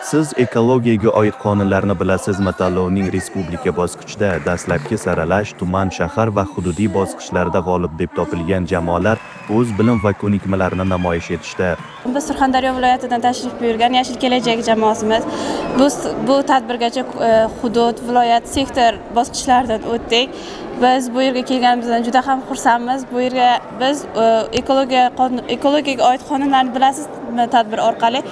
Siz ekologiyaga oid qonunlarni bilasizmi tanlovining respublika bosqichida dastlabki saralash, tuman, shahar va hududiy bosqichlarda g'olib deb topilgan jamoalar o'z bilim va ko'nikmalarini namoyish etishdi. Biz Surxondaryo viloyatidan tashrif buyurgan Yashil kelajak jamoasimiz. Bu tadbirgacha hudud, viloyat, sektor bosqichlaridan o'tdik. Biz bu yerga kelganimizdan juda ham xursandmiz. Bu yerga biz ekologiyaga oid qonunlarni bilasizmi tadbir orqali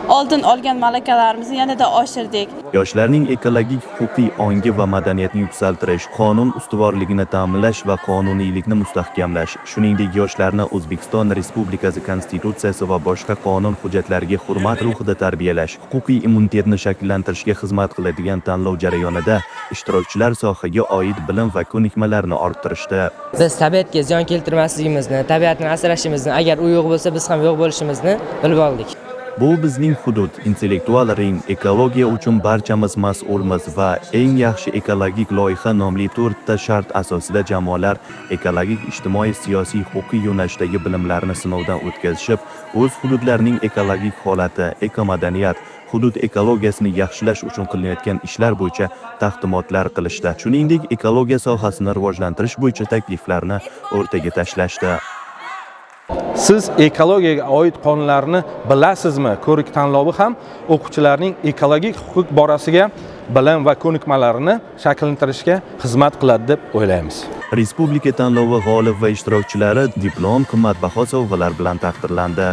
oldin olgan malakalarimizni yanada oshirdik. Yoshlarning ekologik huquqiy ongi va madaniyatini yuksaltirish, qonun ustuvorligini ta'minlash va qonuniylikni mustahkamlash, shuningdek, yoshlarni O'zbekiston Respublikasi Konstitutsiyasi va boshqa qonun hujjatlariga hurmat ruhida tarbiyalash, huquqiy immunitetni shakllantirishga xizmat qiladigan tanlov jarayonida ishtirokchilar sohaga oid bilim va ko'nikmalarni orttirishdi. Biz tabiatga ziyon keltirmasligimizni, tabiatni asrashimizni, agar u yo'q bo'lsa, biz ham yo'q bo'lishimizni bilib oldik. Bu bizning hudud, intellektual ring, ekologiya uchun barchamiz mas'ulmiz va eng yaxshi ekologik loyiha nomli to'rtta shart asosida jamoalar ekologik, ijtimoiy, siyosiy, huquqiy yo'nalishdagi bilimlarini sinovdan o'tkazishib, o'z hududlarining ekologik holati, ekomadaniyat, hudud ekologiyasini yaxshilash uchun qilinayotgan ishlar bo'yicha taqdimotlar qilishdi. Shuningdek, ekologiya sohasini rivojlantirish bo'yicha takliflarni o'rtaga tashlashdi. Siz ekologiyaga oid qonunlarni bilasizmi ko'rik tanlovi ham o'quvchilarning ekologik huquq borasiga bilim va ko'nikmalarini shakllantirishga xizmat qiladi deb o'ylaymiz. Respublika tanlovi g'olib va ishtirokchilari diplom, qimmatbaho sovg'alar bilan taqdirlandi.